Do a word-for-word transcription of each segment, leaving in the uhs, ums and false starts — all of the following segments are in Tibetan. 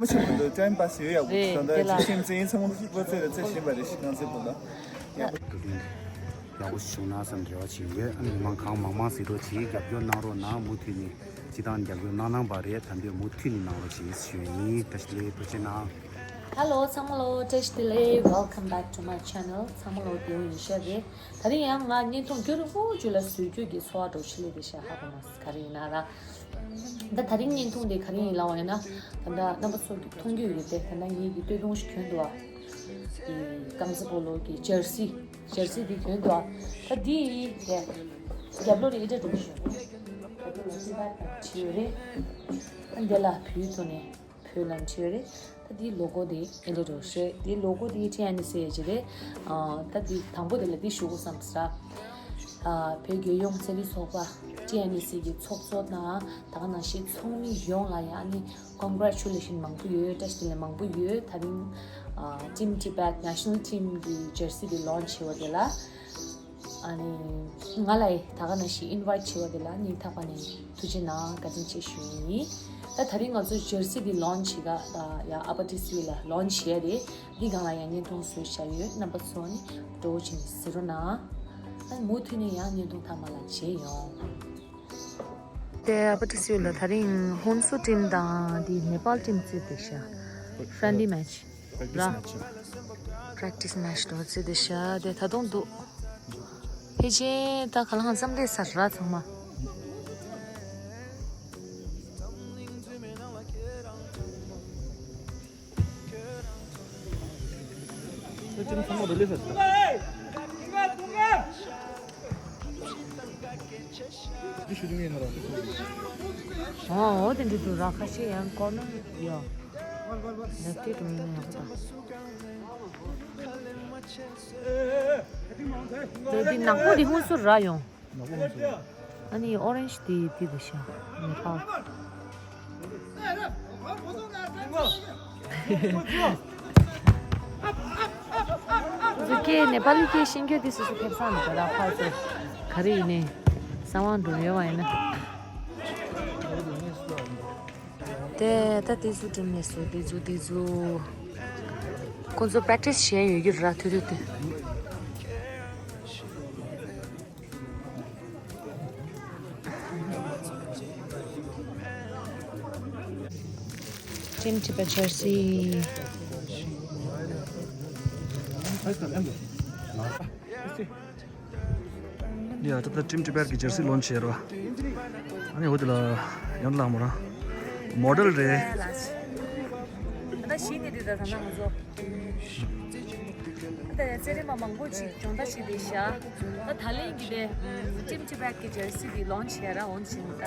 མ་ཆེན་པོ་འདུག་ཊའིམ་པ་སི་ཡོད་ཡག་པོ་རེད། ད་ལྟ་དེ་ལ་ཇི་ཁྱིམ་མཚེས་ཚང་མ་སྤོ་ཚེ་རེ་ཚེ་བཞིན་པ་རེ་ཞིག་གང་ཚེ་པོ་ལ་ཡག་པོ་ཡག་པོ་བྱུང་ན་བསམ་འབྲེལ་བ་བྱེད་ཡོད། ཨ་ནི་མི་མང་གང་མང་མང་ཟིག་རོ་བྱེད་རྒྱབ་སྐྱོར་གནང་རོགས་གནང་། མུ་མཐུད་ནས་སྤྱི་བཏང་རྒྱབ་སྐྱོར་གནང་གནང་པ་རེད། ད་འདོད་མུ་མཐུད་ནས་གནང་རོགས་བྱེད་ཞུ་ཡིན། བཀྲ་ཤིས་བདེ་ལེགས། ཐུགས་རྗེ་གནང་། Hello ཚང་མ་ལོ། བཀྲ་ཤིས་བདེ་ལེགས། Welcome back to my channel. ཚང་མ་ལོ་བདེ་པོ་ཡིན་ཤག་རེད། ད་རིང་ཡང་ང་བརྙན་ཐུང་སྐྱོ་རུ་པོ་ཅུ་ལ་བཟོ་རྒྱུ་གི་ཚོར་བ་འདྲ་ཆེ་ལེ་དེ་ཤ་ཧ་གོ་མ་སི་ག་རེ་ཡིན་ན་ར། ད་ད་རིང་བརྙན་ཐུང་དེ་ག་རེ་ཡིན་ལབ་པ་ཡིན་ན། ད་ལྟ་རྣམ་པ་ཚོ་གི་མཐོང་རྒྱུ་ཡོད་དེ། ད་ལྟ་ངེད་ཀྱི་སྟོད་ཐུང་ཞིག་གྱོན་འདུག་ཨ། དེ་ཀམ་ཟི་པོ་ལོ་གི་ཇར་སི། ཇར་སི་དེ་གྱོན་འདུག་ཨ། ད་དེ་ཡི་དེ་རྒྱབ་ལོགས་ནས་ཨི་འདྲ་འགྲོ་ཞོར་རེད། ད་དེ་ལ་ཏི་བེད་དང་བྲིས་ཡོད་རེད། ད་འདི་ལ་བོད་ཐོག་ནས་བོད་ལ་བྲིས་ཡོད་རེད། ད་དེའི་ལོ་གོ་དེ་ཨེ་འདྲ་འདྲ་བོ་རེད། དེའི་ལོ་གོ་དེ་ཊི་ཨེན་ཨེ་སི་ཨེ་ཅིག་རེད། ཨ། ད་དེ་དང་པོ་དེ་ལ་དེ་ཞུ་དགོས་བསམ་ས། ཨ། བོད་རྒྱལ་ཡོངས་ཚན་རིག་ཚོགས་པ་ཊི་ཨེན་ཨེ་སི་ཨེ་གི་ཚོགས་གཙོ་དང་ད་ག་ནང་བཞིན་ཚོགས་མི་ཡོངས་ལ་ཡང་ཨ་ནི་ཀོན་གྷི་རེ་ཅུ་ལེ་ཤན་མང་པོ་ཡོད། བཀྲ་ཤིས་བདེ་ལེགས་མང་པོ་ཡོད། ད་རིང་ཨ། ཊིམ་ཊི་བེད་ནེ་ཤ་ནལ་ཊིམ་གི་ཇར་སི་དེ་ལོན་ཆི་བྱས་པ་དེ་ལ། ཨ་ནི་ང་ལ་ད་ག་ནང་བཞིན་ཨིན་ཝའིཊ་བྱས་པ་དེ་ལ་སྙིང་ཐག་པ་ནས་ཐུགས་རྗེ་གནང་། བཀའ་དྲིན་ཆེ་ཞུ་ཡིན། ད་ད་རིང་ང་ཚོ་ཇར་སི་དེ་ལོན་ཆི་ག་ཡ་ཨ་པ་ཊི་སི་ཝི་ལ་ལོན་ཆི་བྱས་རེད། འདི་སྒང་ལ་ཡང་བརྙན་ཐུང་བཟོས་བཞག་ཡོད། རྣམ་པ་ཚོ་ནི་སྤྲོ་བོ་བྱས་ནས་གཟིགས་རོགས་གནང་། ཨ་ནི་མུ་མཐུད་ནས་ཡང་བརྙན་ཐུང་མཐའ་མ་ལ་མཇལ་ཡོང་། དེ་ཨ་པ་ཊི་སི་ཝི་ལ་ད་རིང་ཧོན་སུར་ཊིམ་དང་དེ་ནེ་པཱལ་ཊིམ་རྩེད་དེ་ཤག་ཕྲེན་ལི་མེ་ཆི་ར། པྲེག་ཊི་སི་མེ་ཆི་དང་རྩེད་དེ་ཤག་དེ་ད་དུང་འདུག་ཕལ་ཆེར་ད་ག་ལ་ཧང་མཚམས་རེད་ས་ར་ཚང་མ། ཨོ་དེ་འདྲ་འདུག་ར། ཁ་ཤས་ཡང་ཀོར་ནར་ཡོད། ལེབ་ཊི་འགྲོ་ཡོང་ཡག་པོ་འདུག་འདི་ནག་པོ་འདི་ཧུན་སུར་ར་ཡོང་། ཨ་ནི་ཨོ་རེན་ཇི་དེ་དེ་དེ་ཤ་ནེ་པཱལ། ཟུ་ཀེ་ནེ་པཱ་ལི་སྐད་ཤེས་མཁན་དེ་སུ་སུ་ཕེབས་སང་མི་འདུག་ད་ཕར་ཚུར་ག་རེ་ཡིན་ནའི་གསང་བ་འགྲོ་ཡོད་པ་ཡིན་ན། དེ་ད་དེ་ཚོ་འགྲིམ་ནས་སུ་དེ་ཚོ་དེ་ཚོ་ཁོང་ཚོ་པྲེག་ཊི་སི་བྱས་ཡོད་ཀྱི་ར། ཐུ་ཐུ་དེ། ཊིམ་ཊི་བེད་ཇར་སི། ཡ། ད་ལྟ་ཊིམ་ཊི་བེད་ཀྱི་ཇར་སི་ལོན་ཆི་བྱས་ར། ཨ་ནི་འོ་དེ་ལ་ཡང་ལ་མོ་ར་མོ་ཌེལ་རེད། ད་གཞི་ནས་དེ་ད་ད་ང་ཚོ། ད་ཡ་ཚེ་རིང་མ་མང་པོ་ཅིག་སྦྱོང་བརྡར་བྱས་བསྡད་ཤག་ད་ད་ལན་གྱི་དེ་ཊིམ་ཊི་བེད་ཀྱི་ཇར་སི་དེ་ལོན་ཆི་བྱས་ར། འོན་ཅིང་ད་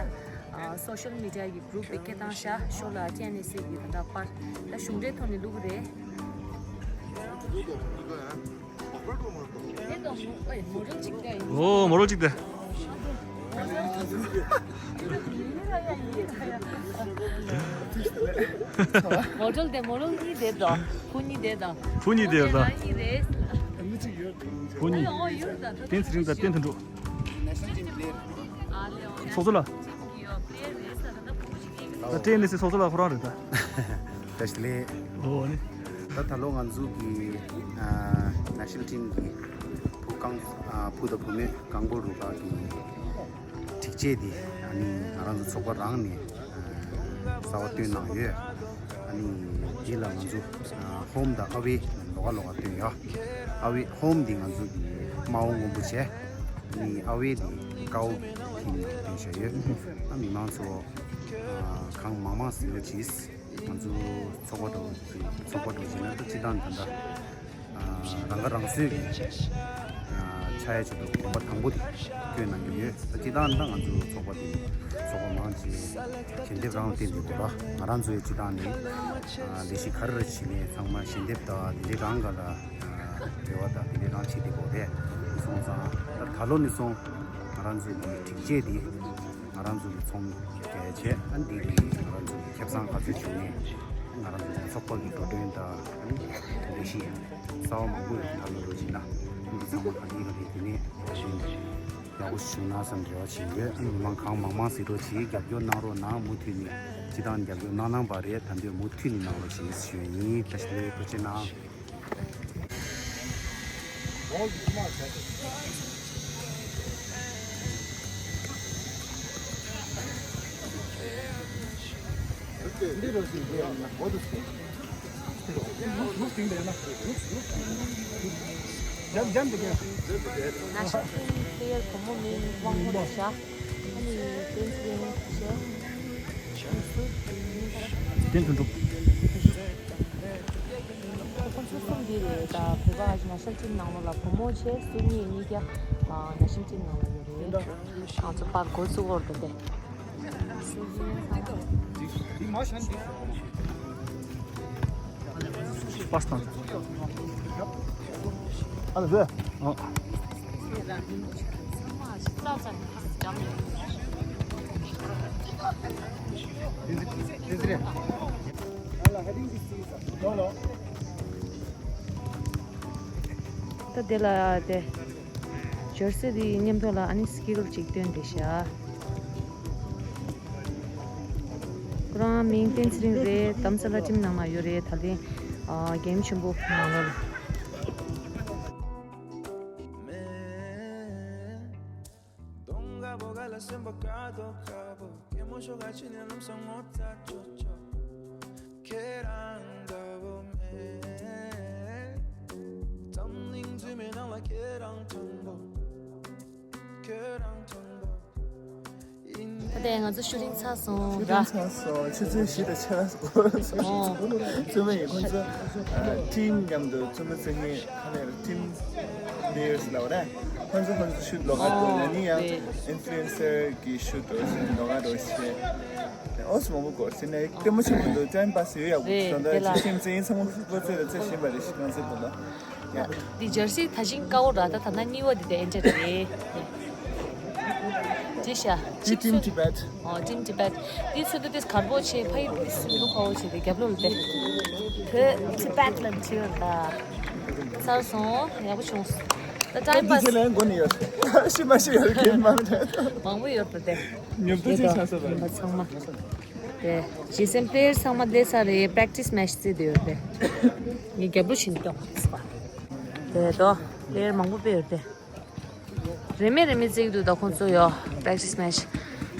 སོ་ཤལ་མི་ཌི་ཡ་གི་གུ་རུབ་དེ་སྐད་བཏང་ཤག་ཤོ་ལ་ཊི་ཨེན་ཨེ་སི་གི་ད་ད་པར་ད་གཞུང་འབྲེལ་ཐོག་ནས་བླུག་གི་རེད། ཨོ་མོ་རོ་གཅིག་དེ། མོ་རོ་དེ་མོ་རོ་གཉིས་དེ་དང་བུ་གཉིས་དེ་དང་། བུ་གཉིས་དེ་དང་། གཉིས་རེད། བུ་གཉིས། ཨོ་ཡུར་དང་ད་བསྟན་ཚེ་རིང་དང་བསྟན་དོན་གྲུབ། ཚོགས་གཙོ་ལ། ད་ཊེ་ཨེན་ཨེ་སི་ཚོགས་གཙོ་ལ་ཁོ་རང་རེད་ད། བཀྲ་ཤིས་བདེ་ལེགས། ཨོ་ནི། ད་ད་ལོ་ང་ཚོ་གི་ནེ་ཤ་ནལ་ཊིམ་གི་བུ་རྐང་བུ་དང་བུ་མོའི་རྐང་སྤོལ་རུ་ཁག་གི་སྒྲིག་ཆས་འདི་ཨ་ནི་ང་རང་ཚོ་ཚོགས་པ་རང་ནས་གསར་པ་བཏོན་གནང་ཡོད། ཨ་ནི་འདི་ལ་ང་ཚོ་ཧོམ་དང་ཨ་ཝེ་ལོགས་ཀ་ལོགས་ཀ་བཏོན་ཡོད། ཨ་ཝེ་ཧོམ་འདི་ང་ཚོ་གི་དམར་པོ་སྔོན་པོ་བྱས། ཨ་ནི་ཨ་ཝེ་འདི་དཀར་པོ་ཐིམ་བཏོན་བཞག་ཡོད། ཨ་མི་མང་ཚོ་གང་མང་མང་ཟིན་པ་གྱིས། ང་ཚོ་ཚོགས་པ་དང་ཚོགས་པ་དང་བྱས་ན་ད་སྤྱི་བཏང་ད་ལྟ་རང་ཁ་རང་གསོའི་གི་ཆ་ཡ་ཆེད་དུ་གོམ་པ་དང་པོ་དེ་བསྐྱོན་གནང་གི་ཡོད། ད་སྤྱི་བཏང་ད་ང་ཚོ་ཚོགས་པ་དེ་ཚོགས་པ་མང་ཆེ་ཞལ་འདེབས་རང་ལ་བརྟེན་ཏེ་ཡོད་ར། ང་རང་ཚོའི་སྤྱི་བཏང་ནས་ལས་གཞི་ག་རེ་རེ་བྱས་ནས་ཚང་མ་ཞལ་འདེབས་དང་དེ་འདྲའི་རང་ག་ལ་འབྲེལ་བ་དང་དེ་འདྲའི་རང་བྱེད་བསྡད་ཡོད་རེད། སོང་ཙང་ད་ད་ལོ་ནས་བཟུང་ང་རང་ཚོའི་སྒྲིག་ཆས་དེ་ང་རང་ཚོ་གི་ཚོང་རྒྱག་ཆེད་ཨ་འདི་གི་ང་རང་ཚོ་གི་ཁེ་བཟང་ག་ཚོད་བྱུང་ནས་ང་རང་ཚོ་གི་ཚོགས་པ་གི་འགྲོ་གྲོན་དང་ཨ་ནི་ལས་གཞི་གསར་པ་མང་པོ་ཡོད་ད་ལོ་རོལ་ཕྱིན་ན་ཨ་འདི་ཚང་མ་ག་ལེ་ག་ལེ་དེ་ནས་བཞིན་ཡག་པོ་བྱུང་ན་བསམ་འབྲེལ་བ་བྱེད་ཡོད། ཨ་ནི་མི་མང་གང་མང་མང་ཟིག་རོགས་བྱེད་རྒྱབ་སྐྱོར་གནང་རོགས་གནང་། མུ་མཐུད་ནས་ སྤྱི་བཏང་རྒྱབ་སྐྱོར་གནང་གནང་པ་རེད། ད་འདོད་མུ་མཐུད་ནས་གནང་རོགས་ཞེས་ཞུ་ཡིན། བཀྲ་ཤིས་བདེ་ལེགས། ཐུགས་རྗེ་གནང་། ན་ཤ་ཚིག་ལྟེ་བའི་བུ་མོ་མིང་དབང་མོ་ལ་བཞག་ཨ་ནི་བསྟན་འཛིན་བྱས། བསྟན་དོན་གྲུབ། ཁོ་ཚོ་གསུམ་འདི་རེད། ད་བོད་པ་ཨ་ཅེ་ན་ཤལ་ཁྲིམས་ནང་ལོགས་ལ་བུ་མོ་བྱས་སུ་གཉིས་གཉིས་ཀ་ན་ཤལ་ཁྲིམས་ནང་ལ་ཡོད་རེད། ང་ཚོ་པར་འགོ་བཙུགས་འོར་དེ། པ་སི་ཏང་། ཨ་ལ་ཟེ། ཨ། ད་དེ་ལ་དེ། ཇར་སི་དེ་མཉམ་དུ་ལ་ཨ་ནི་སི་ཀིལ་ཅིག་སྟོན་བསྡད་ཤག་ཁོ་རང་མིང་བསྟན་ཚེ་རིང་རེད། རྡ་རམ་ས་ལ་ཁྲིམས་ནང་ལ་ཡོད་རེད། ད་ལན་ཨ་རྒྱལ་ཡུམ་ཆེན་པོ་ནང་ལ། ད་ལྟ་ང་ཚོ་ཤུ་ཊིང་ཚར་སོང་ར། ཚར་སོང་། ཆུ་ཚོད་བཞི་དང་ཕྱེད་ཀ་སོང་། ཨོ། རྩོད་མ་ཡིན། ཁོང་ཚོ་ཨ་ཊིམ་མཉམ་དུ་རྩོད་མ་རྩེ་མཁན་ཁ་ནས་ཊིམ་པི་ལེ་ཡར་སི་ལབ་ར། ཁོང་ཚོ་ཁོང་ཚོ་ཤུ་ཊི་ལོག་ག་འགྲོ། ཨོ། ང་ནི་ཡང་ཨིན་ཕུ་ལུ་ཨེན་སར་གི་ཤུ་ཊི་འགྲོ་ཞིག་ལོག་ག་འགྲོ་ཞིག་ཨོ་སི་མང་པོ་སྐོར་ཟེར་ནས་ལྟད་མོ་ཆེན་པོ་འདུག་ཊའིམ་པ་སི་ཡོད་ཡག་པོ་རེད། ཟོ་འདྲ་དེ་ལ་ཅི་ཤེས་མཚན་ཡིན་ཚང་མ་ཁོ་ཚོས་ར་ཚེ་ཤེས་པ་རེད་ཤི་ཁང་ཚེ་དུ་ལ། ཡ། འདི་ཇར་སི་ད་ཅིང་དཀར་པོ་ར། ད་ད་ན་གཉིས་པ་འདི་དེ་ཨེན་ཊར་རེད། ཅི་ཤ། ཅི་ཊིམ་ཊི་བེཊ། ཨོ་ཊིམ་ཊི་བེཊ། འདི་ཚོ་འདི་དེ་གར་པོ་ཆེ་ཕ་ཡི་འདི་སུ་འདུག་ཁ་བོ་ཆེ་དེ་རྒྱབ་ལོག་ལ་དེ། བོད་ཊི་བེཊ་ལ་འཁྲི་ཡོད་ད། ཚར་སོང་། ཡག་པོ་བྱུང་། ད་ཊའིམ་པ་སི། འདི་ལན་མགོ་ནས་ཡོད། ཤི་མ་ཤི་ཡོད་རྒན་མང་། མང་པོ་ཡོད་པ་དེ། ཉོབ་ཏུ་ཅིག་ཆགས་སོང་བ། ཚང་མ། དེ་ཇི་སེམ་པེར་ཚང་མ་སླེབས་ཚར་རེད། པེ་རེག་ཊི་སི་མེ་ཆི་རྩེ་དུ་ཡོད་རེད། ངས་རྒྱབ་ལོག་བྱིན་ཏོ། དེ་དོ་པེར་མང་པོ་སྤེལ་ཡོད་རེད། རེ་མེ་རེ་མེ་རྩེ་གི་འདུག་ད་ཁོང་ཚོ་ཡོ་པེ་རེག་ཊི་སི་མེ་ཆི།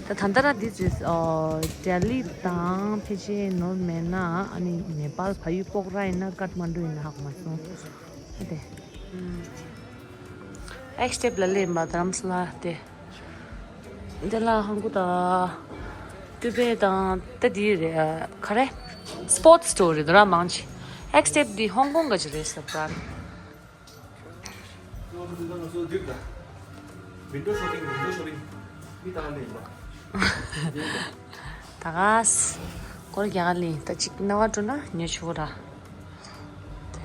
ད་ད་ལྟ་ར་འདི་ཚོས་ཨོ་ལྡི་ལི་དང་ཕལ་ཆེར་ནོར་མེད་ན་ཨ་ནི་ནེ་པཱལ་བལ་ཡུལ་པོག་ར་ཡིན་ན་ཀཏ་མན་ཌུ་ཡིན་ན་ཧ་གོ་མ་སོང་། ཨ་དེ། ཨེག་སི་ཊེབ་ལ་སླེབས་པ་རྡ་རམ་ས་ལ་དེ། འདི་ལ་ཧང་གུ་དང་། ཏུ་པེ་དང་། ད་འདི་རེད། ག་རེ། སི་པོར་ཊི་སི་སི་ཊོར་རེད་འདུག་ར་མང་ཆེ། ཨེག་སི་ཊེབ་འདི་ཧོང་ཀོང་ག་ཅིག་རེད་ས་བྲན། ད་ག་ས། སྐོར་རྒྱག་ག་ལི་ད་ཅིག་ན་བ་འགྲོ་ན་ཉོ་ཆོག་ར། ད་དེ་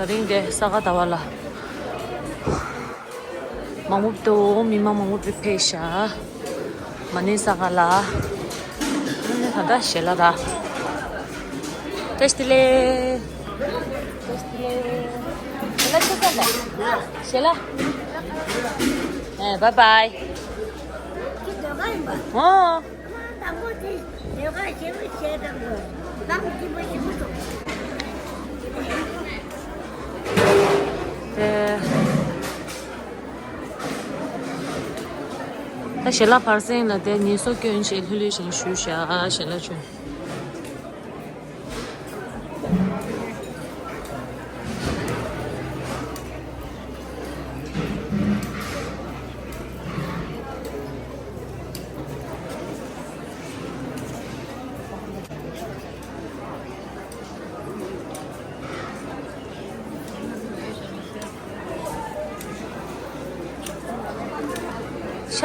རིང་འདི་ས་ག་ཟླ་བ་ལ། མང་པོ་འདུག་མི་མང་མང་པོ་ཕེབས་ཤག་མ་ཎི་ས་ག་ལ། ད་ལྟ་ཞལ་ལག་རག་བཀྲ་ཤིས་བདེ་ལེགས། བཀྲ་ཤིས་བདེ་ལེགས། ཞལ་ལག་ཆུ་ཚོད་ལ། ཞལ་ལག་ཨེ། བཱའི་བཱའི། ཨོ། དེ། ད་ཞལ་ལག་བར་གསེང་ལ་དེ་ཉེས་གསོག་སྐྱོན་ཆེད་ལྷོད་ལྷོད་བཞིན་ཞུས་བཞག་ཞལ་ལག་ཆུ།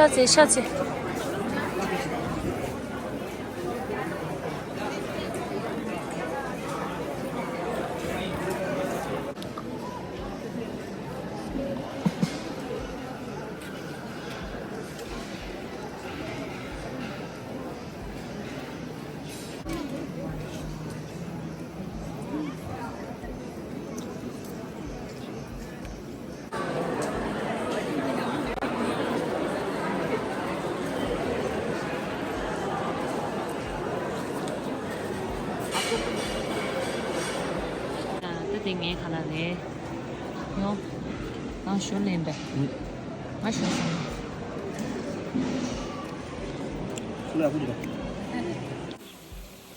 ཤ་ཚེ་ཤ་ཚེ། ད་དེ་ངའི་ཁ་ལག་རེད། ཡོང་། ང་ཞོ་ལེན་པས། ང་ཞོ་ཟ།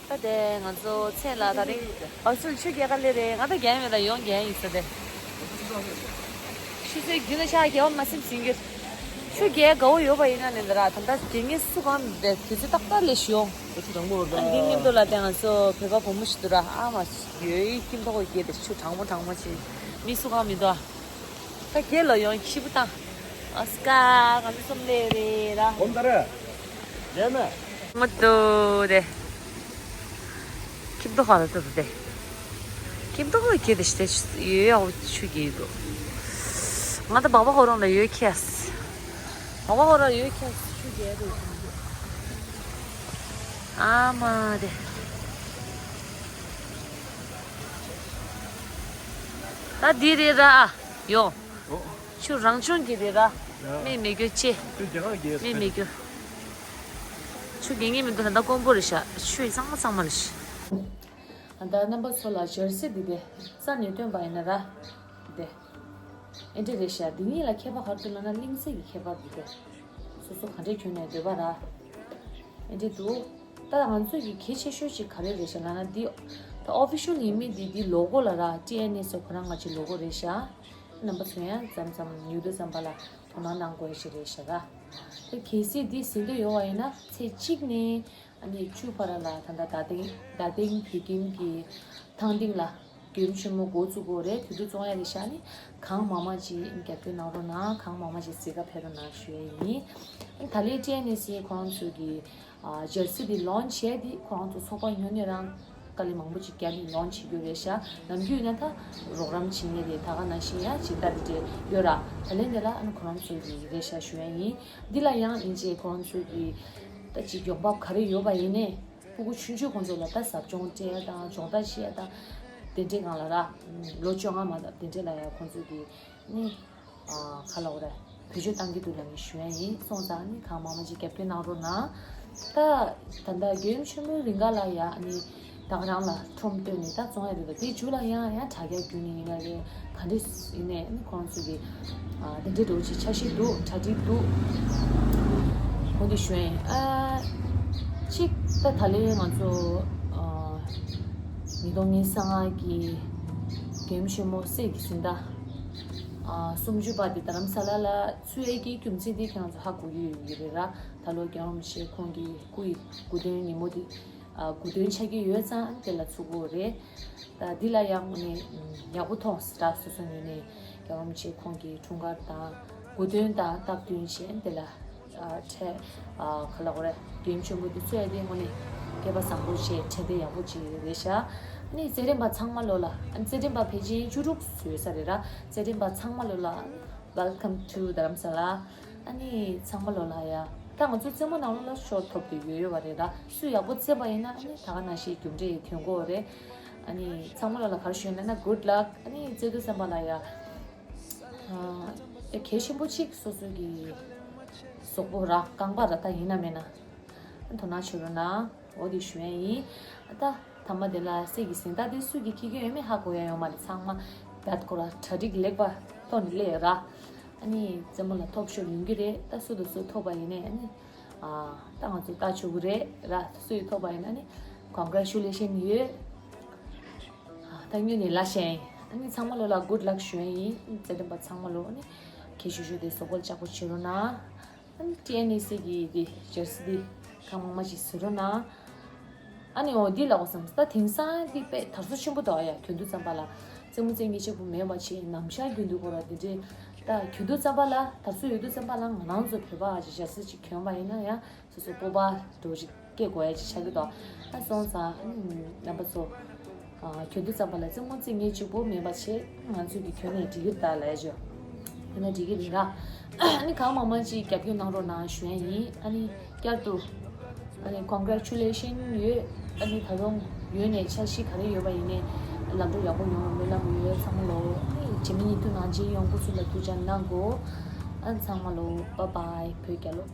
ད་དེ་ང་ཚོ་མཚན་ལ་ད་རིང་ཨ་སུ་ཆུ་རྐྱལ་ག་ལེ་རེད། ང་ད་རྒྱལ་མེད་ལ་ཡོང་རྒྱལ་ཡིན་ས་དེ། ཆུ་ཚོད་བདུན་ལ་ཤག་རྒྱལ་བ་མ་སེམས་ཟིན་གྱི། ཆུ་རྐྱལ་དགའ་བོ་ཡོད་པ་ཡིན་ན་ནི་འདི་ར་ད་ལྟ་རྒྱལ་ངེས་སུ་གང་འདི་དུས་ཚོད་ཏག་ཏག་ལས་ཤི་ཡོང་། ཆུ་གྲང་མོ་རེད་ད། འདི་མཉམ་དུ་ལ་དེ་ང་ཚོ་བོད་པ་བུ་མོ་ཞིག་འདུག་ར། ཨ་མ་ཡོད་ཡིན་ཁྱིམ་ཐོག་གི་རྒྱལ་དེ་ཆུ་གྲང་མོ་གྲང་མོ་ཆེ། མི་སུ་གང་མི་འདུག་ཨ། ད་རྒྱལ་ལ་ཡོང་ཁྱི་པུ་དང་། ཨ་སྐ་ང་མི་སུམ་ལས་རེད་ར། གོམ་ད་ར། རྒྱལ་མེད། མ་ཏོ་རེད། ཁྱིམ་ཐོག་ཁ་ལ་ཏོ་ཏོ་དེ། ཁྱིམ་ཐོག་ཁ་ཁྱེད་དེ་ཞིག་དེ་ཡོད་ཡག་ཆུ་གི་འདུག་ང་ད་སྦག་སྦག་ཁོ་རང་ལ་ཡོད་ཁྱེད། སྦག་སྦག་ཁོ་རང་ཡོད་ཁྱེད་ཆུ་གི་འདུག་ཨ་མ་དེ། ད་འདི་རེད་ར། ཡོ། ཆུ་རང་བྱུང་གི་རེད་ར། མི་མི་རྒྱུ་ཅེ། མི་མི་རྒྱུ། ཆུ་རྒྱལ་ངེས་མི་འདུག་ད་ལྟ་དཀོན་པོ་རེད་ཤག་ཆུ་ཡི་གཙང་མ་གཙང་མ་རེད་ཤག་ད་རྣམ་པ་ཚོ་ལ་ཇར་སི་འདི་དེ་རྩ་ནས་སྟོན་པ་ཡིན་ན་ར། དེ། ཨེ་འདྲ་རེད་ཤག་འདི་གཉིས་ལ་ཁྱད་པར་ག་རེ་འདུག་ལབ་ན་གླིང་ཚས་ཀྱི་ཁྱད་པར་འདུག་གས། སོ་སོ་ག་འདྲས་གྱོན་ནས་སྡོད་པ་ར། ཨེ་འདྲ་འདུག་ད་ང་ཚོ་གི་གལ་ཆེ་ཤོས་ཅིག་ག་རེ་རེད་ཤག་ལབ་ན་འདི། ད་ཨོ་ཕི་ཤལ་ཡིན་མིན་འདི་འདི་ལོ་གོ་ལ་ར་ཊི་ཨེན་ཨེ་སི་ཁོ་རང་ང་ཚོའི་ལོ་གོ་རེད་ཤག་རྣམ་པ་ཚོ་ཡང་མཚམས་མཚམས་ཉུང་དུ་ཙམ་པ་ལ་དོ་སྣང་གནང་དགོས་ཤིག་རེད་ཤག་ར། ད་གལ་སྲིད་འདི་ཟིན་འདོད་ཡོད་པ་ཡིན་ན་ཚེས་གཅིག་ནས་ཨ་ནི་བཅུ་བར་ལ་ད་ལྟ་རྡ་སྟེང་རྡ་སྟེང་བོད་ཁྱིམ་གྱི་ཐང་སྟེང་ལ། མགྱོན་ཆེན་མོ་འགོ་བཙུགས་དགོས་རེད། དུས་ཚོད་བཙོང་ཡ་རེད་ཤག་ནི་གང་མང་མང་ཅིག་རྒྱབ་སྐྱོར་གནང་རོགས་གནང་། གང་མང་མང་ཅིག་གཟིགས་ག་ཕེབས་རོགས་གནང་ཞུ་ཡ་ཡིན། ད་ལན་ཊི་ཨེན་ཨེ་སི་ཁོ་རང་ཚོ་གི་ཇར་སི་དེ་ལོན་ཆི་བྱས་དེ་ཁོ་རང་ཚོ་ཚོགས་པ་ཉོ་ནས་རང་དཀའ་ལས་མང་པོ་ཅིག་བརྒྱབ་ནས་ལོན་ཆི་བྱེད་རྒྱུ་རེད་ཤག་ནམ་རྒྱུན་ཡིན་ན་ད་རོགས་རམ་བྱེད་མཁན་རེད། ད་ག་ནང་བཞིན་ཡང་སྦྱིན་བདག་དེ་འདྲས་ཡོད་ར། ད་ལན་དེ་ལ་ཨ་ནི་ཁོ་རང་ཚོ་གི་རེད་ཤག་ཞུ་ཡ་ཡིན། འདི་ལ་ཡང་ཡིན་ཅེས་ཁོ་རང་ཚོ་གི་ད་ཅིག་ཡོང་འབབ་ག་རེ་ཡོད་པ་ཡིན་ནའི། སྤུ་གུ་ཆུང་ཆུང་ཁོང་ཚོ་ལ་ད་ཟབ་སྦྱོང་སྤྲད་ཡ་དང་སྦྱོང་བརྡར་བྱེད་ཡ་དང་། དེ་འདྲའི་སྒང་ལ་ར། ལོ་བཅོ་ལྔ་མ་དང་དེ་འདྲའི་ལ་ཡ་ཁོང་ཚོ་གི་ནི། ཨ་ག་ལབ་དགོས་རེད། བེད་སྤྱོད་གཏང་གི་འདུག་ལབ་ནས་ཞུ་ཡ་ཡིན། སོང་ཙང་ནི་གང་མང་མང་ཅིག་རྒྱབ་སྐྱོར་གནང་རོགས་གནང་། ད་ད་ལྟ་མགྱོན་ཆེན་མོའི་རིང་ག་ལ་ཡ་ནི་ད་ག་རང་ལ་ཁྲོམ་བཏོན་ནས་ད་བཙོང་ཡ་རེད། ད་དེའི་མཇུག་ལ་ཡང་ཡང་དྲ་རྒྱ་བརྒྱུད་ནས་ཡིན་ན་རེད། ག་འདྲས་ཡིན་ནའི་ནི་ཁོང་ཚོ་གི་ཨ་དེ་འདྲའི་འགྲོ་ཅིག་འཆར་གཞི་འདུག་གྲ་སྒྲིག་འདུག་འོ་འདི་ཞུ་ཡ་ཡིན། ཨ་གཅིག་ད་ད་ལན་ང་ཚོ་ཨ་ཉིས་སྟོང་ཉི་ཤུ་རྩ་ལྔ་གི་མགྱོན་ཆེན་མོ་སྲས་ཀྱི་གཟེངས་རྟགས་ཨ་སུམ་ཅུ་པ་དེ་རྡ་རམ་ས་ལ་ལ་ཚུད་ཡས་ཀྱི་རྒྱུ་མཚན་དེ་ཁྱེད་རང་ཚོ་ཧ་གོ་གི་ཡོད་ཀྱི་རེད་ར། ད་ལོ་རྒྱལ་བ་རིན་པོ་ཆེ་ཁོང་གི་སྐུ་ཡི་དགུང་སྟོན་ཉིན་མོ་དེ་ཨ་དགུང་སྟོན་ཆགས་ཀྱི་ཡོད་ཙང་དེ་ལ་ཚུད་དགོས་རེད། ད་འདི་ལ་ཡང་དངོས་གནས་ཡག་པོ་མཐོང་སོང་ར། སོ་སོ་ངོས་ནས་རྒྱལ་བ་རིན་པོ་ཆེ་ཁོང་གི་འཁྲུངས་སྐར་དང་དགུང་སྟོན་དང་སྟབས་བསྟུན་བྱས་དེ་ལ་ཨ་འཕྲད་ཨ་ག་ལབ་དགོས་རེད། མགྱོན་ཆེན་པོ་དེ་ཚུད་ཡ་དེ་དངོས་གནས་སྐལ་པ་བཟང་པོ་བྱས་འཕྲད་བསྟོད་ཡག་པོ་ཅིག་རེད་ཤག་ཨ་ནི་རྩེད་འགྲན་པ་ཚང་མ་ལོ་ལ་ཨ་ནི་རྩེད་འགྲན་པ་ཕལ་ཆེར་བཅུ་དྲུག་ཡོད་ས་རེད་ར། རྩེད་འགྲན་པ་ཚང་མ་ལོ་ལ། Welcome to Dharamsala. ཨ་ནི་ཚང་མ་ལོ་ལ་ཡ། ད་ང་ཚོ་རྩེད་མོ་ནང་ལོགས་ལ་ཤོར་ཐོབ་དེ་ཡོད་ཡོད་པ་རེད་ད། སུ་ཡག་པོ་རྩེད་པ་ཡིན་ན་ཨ་ནི་ད་ག་ནང་བཞིན་རྒྱུ་འབྲས་ཐོན་གོ་རེད། ཨ་ནི་ཚང་མ་ལོ་ལ་ག་རེ་ཞུ་ཡིན་ན་good luck. ཨ་ནི་རྩེད་དུས་ཙམ་པ་ལ་ཡ། ཨ་གལ་ཆེན་པོ་གཅིག་སོ་སོ་གི་གཟུགས་པོ་ར་རྐང་པ་ར་ད་ཡིན་ན་མིན་ན་དོ་སྣང་བྱེད་རོགས་གནང་། འོ་དེ་ཞུ་ཡ་ཡིན། ཨ་ད་ཐ་མ་དེ་ལ་སྲས་ཀྱི་གཟེངས་རྟགས་དེ་སུ་གིས་འཁྱེར་གྱི་ཡོད་མེད་ཧ་གོ་ཡ་ཡོད་མ་རེད། ཚང་མ་བད་ཁོ་ར་གྲ་སྒྲིག་ལེགས་པ་ཐོག་ནས་སླེབས་ཡོད་ར། ཨ་ནི་རྩེད་མོ་ལ་ཐོབ་ཤོར་ཡོང་གི་རེད། ད་སུ་དང་སུ་ཐོབ་པ་ཡིན་ནའི་ཨ་ནི་ཨ་ད་ང་ཚོ་ལྟ་ཆོག་གི་རེད་ར། སུ་ཡིས་ཐོབ་པ་ཡིན་ན་ཨ་ནི་congratulation ཡོད། ཨ་ད་སྔོན་ནས་ལབ་བཞག་ཡིན། ཨ་ནི་ཚང་མ་ལོ་ལ་good luck ཞུ་ཡ་ཡིན། རྩེད་འགྲན་པ་ཚང་མ་ལོ་ཨ་ནི་གལ་ཆེ་ཤོས་དེ་གཟུགས་པོ་ལ་ལྕགས་པོ་བྱེད་རོགས་གནང་། ཨ་ནི་ཊི་ཨེན་ཨེ་སི་གི་དེ་ཇར་སི་དེ་གང་མང་མང་ཞིག་བཟོ་རོགས་གནང་། ཨ་ནི་འོ་འདི་ལབ་དགོས་བསམ། ད་དེང་སང་འདི་དཔེ་དར་སྲོལ་ཆེན་པོ་འདུག་ཨ་ཡ། གྱོན་དུས་ཙམ་པ་ལ་རྩེད་མོ་རྩེ་མཁན་གཅིག་པུ་མེད་པ་བྱས་ནམ་ཞག་གྱོན་དུས་ཁོ་ར་དེ་འདྲའི་ ད་གྱོན་དུས་ཙམ་པ་ལ་དར་སྲོལ་ཡོད་དུས་ཙམ་པ་ལ་ང་རང་ཚོ་བོད་པ་ཞིག་ཞབས་སེར་ཅིག་གྱོན་པ་ཡིན་ན་ཡང་སོ་སོ་སྤོབས་པ་འདྲ་བོ་ཞིག་སྐྱེ་དགོས་ཡ་ཅིག་ཆགས་ཀྱི་འདུག་ཨ་སོང་ཙང་ཨ་ནི་རྣམ་པ་ཚོ་ཨ་གྱོན་དུས་ཙམ་པ་ལ་རྩེད་མོ་རྩེ་མཁན་གཅིག་པོ་མིན་པ་བྱས་ང་ཚོས་ཀྱི་གྱོན་ནས་འགྲིག་གི་རེད་ད་ལབ་ཡ་ཅིག་ཡོད་ན་འགྲིག་གི་རེད་ར། ཨ་ནི་གང་མང་མང་ཅིག་རྒྱབ་སྐྱོར་གནང་རོགས་གནང་ཞུ་ཡ་ཡིན། ཨ་ནི་བསྐྱར་དུ་ཨ་ནི་congratulation ཡོད། ཨ་ནི་ད་རུང་ཡོད་ནས་འཆར་གཞི་ག་རེ་ཡོད་པ་ཡིན་ནའི་ལམ་འགྲོ་ཡག་པོ་ཡོང་བའི་སྨོན་ལམ་ཡོད། ཚང་མ་ལོ་ཨ་ནི་རྗེས་མ་ཉིན་ཐུག་ནང་ཅིག་ཡོང་སྐུ་གཟུགས་ལ་ཐུགས་ཅག་གནང་དགོས། ཨ་ནི་ཚང་མ་ལོ་bye bye བོད་རྒྱལ་ལོ།